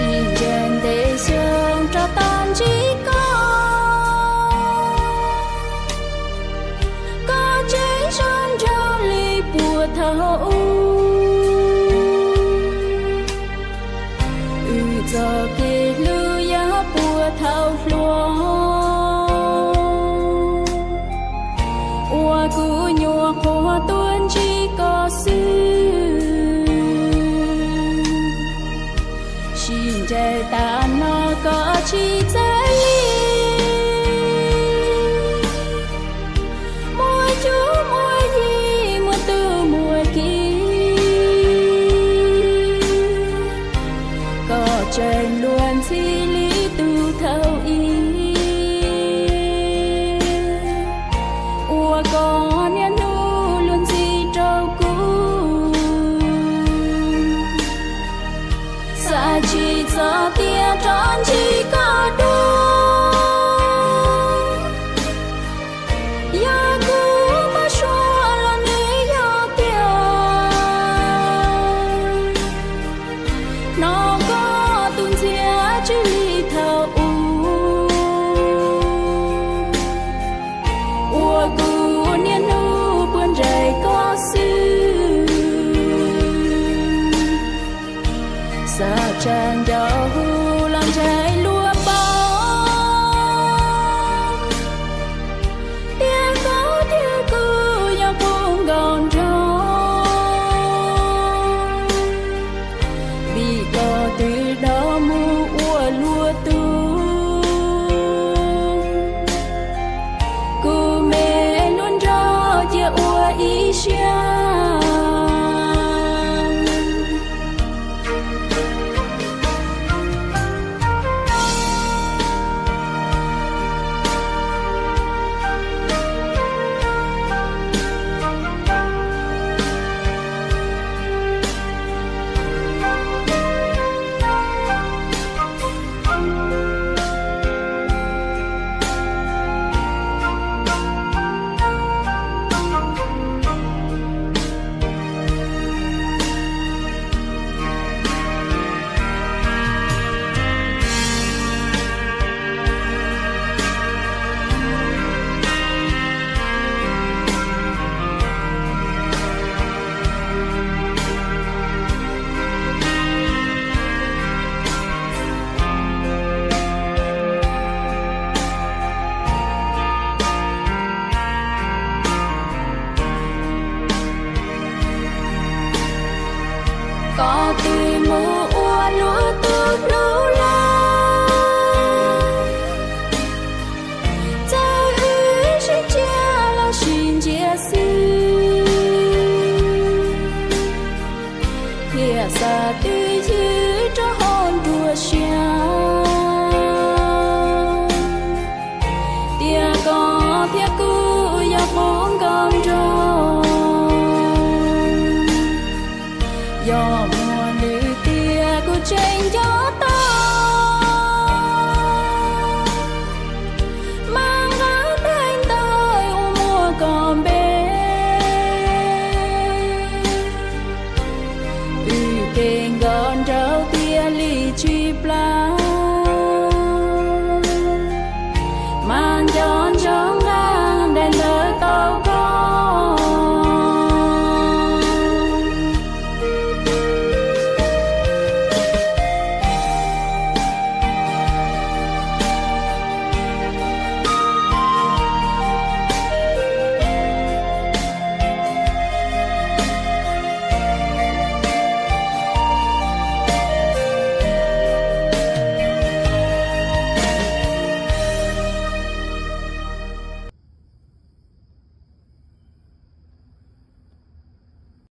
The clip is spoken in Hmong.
Tsis ntseeg ntev xyoo rov tau ntsib koj, koj tseem zoo nraug li puag thaum ub. Wb txoj kev hlub yog puag thaum hluas, uas kuv nyuam qhuav tuaj ntsib koj xwb. Sim ncaim tas no koj tsis txawj li, muaj cuab muaj yig muaj tub muaj ki, koj tseem luag ntxhi li tus thaum ub, uas koj niaj hnub luag ntxhi rau kuv. Xav tsis txog tias rov ntsib koj dua, yog kuv muaj suab los nws yog tiag. Hnov koj tus ntxhiab tsw li thaum ub, uas kuv niaj hnub puag nraim koj xwb. Xav tsa ncauj hu los ntshai luag paub, tias koj thiab kuv yuav puv nkaus nrho, vim koj twb do